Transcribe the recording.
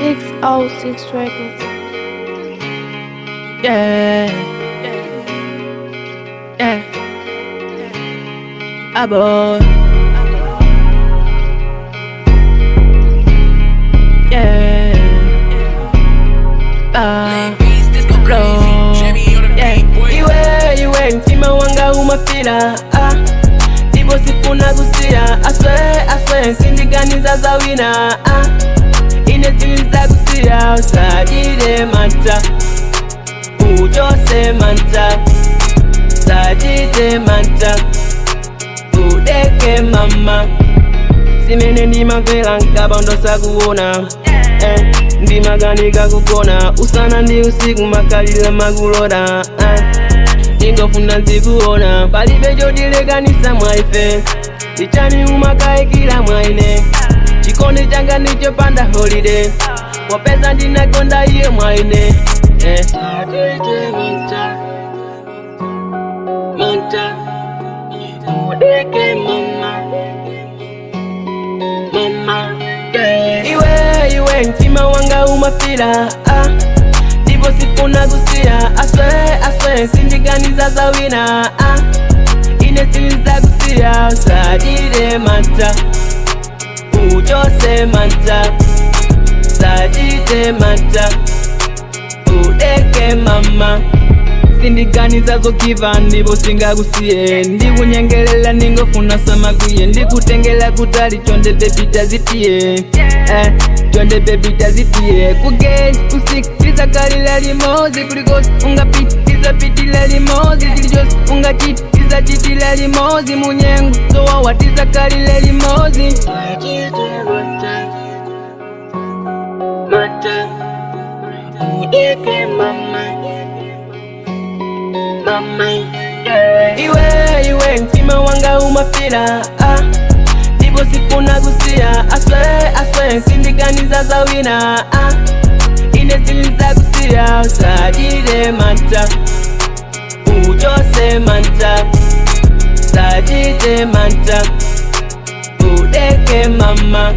606 Records. Yeah. Aboy. Yeah. Ah. Flow. Yeah. Iwe, iwe, mtima wanga umafila. Ah. Ndipo sifuna kusiya. Aswe, aswe, sindiganiza za wina. Ah. Ine sindizakusiya. Usachite mantha. Uchose mantha. Usachite mantha. Udeke mama. Simene ndimamvera nkaba ndosakuona, eh, ndimaganika kugona usana ndi usiku makalila makulola, eh, ndingofuna nzikuona palibe chotilekanisa mwaife ndichani umakayikira mwaine chikondi changa ndichopanda holiday popeza ndinakonda iye mwaine, eh. Mantha, mantha, udeke mama, mama, yeah. Iwe, iwe, mtima wanga umafila, ah. Ndipo sifuna kusiya. Aswe, aswe, sindiganiza za wina, ah. Ine sindizakusiya. Usachite mantha. Uchose mantha. Usachite mantha. Udeke mama. Sindiganiza zokiva ndipo singakusiye ndikunyengelela ningofuna samakwiye ndikutengela kutali chonde baby tazitiye, eh, chonde baby tazitiye kugezi usiku tizakalila limozi kulikosi ungapita tizapitila limozi chilichonse ungachita tizachitila limozi munyengo zowawa tizakalila limozi. Mantha, udeke mama, mama, yeah. Iwe, iwe, mtima wanga umafila, ah. Ndipo sifuna kusiya. Aswe, aswe, sindiganiza za wina, ah. Ine sindizakusiya. Usachite mantha. Uchose mantha. Usachite mantha. Udeke mama.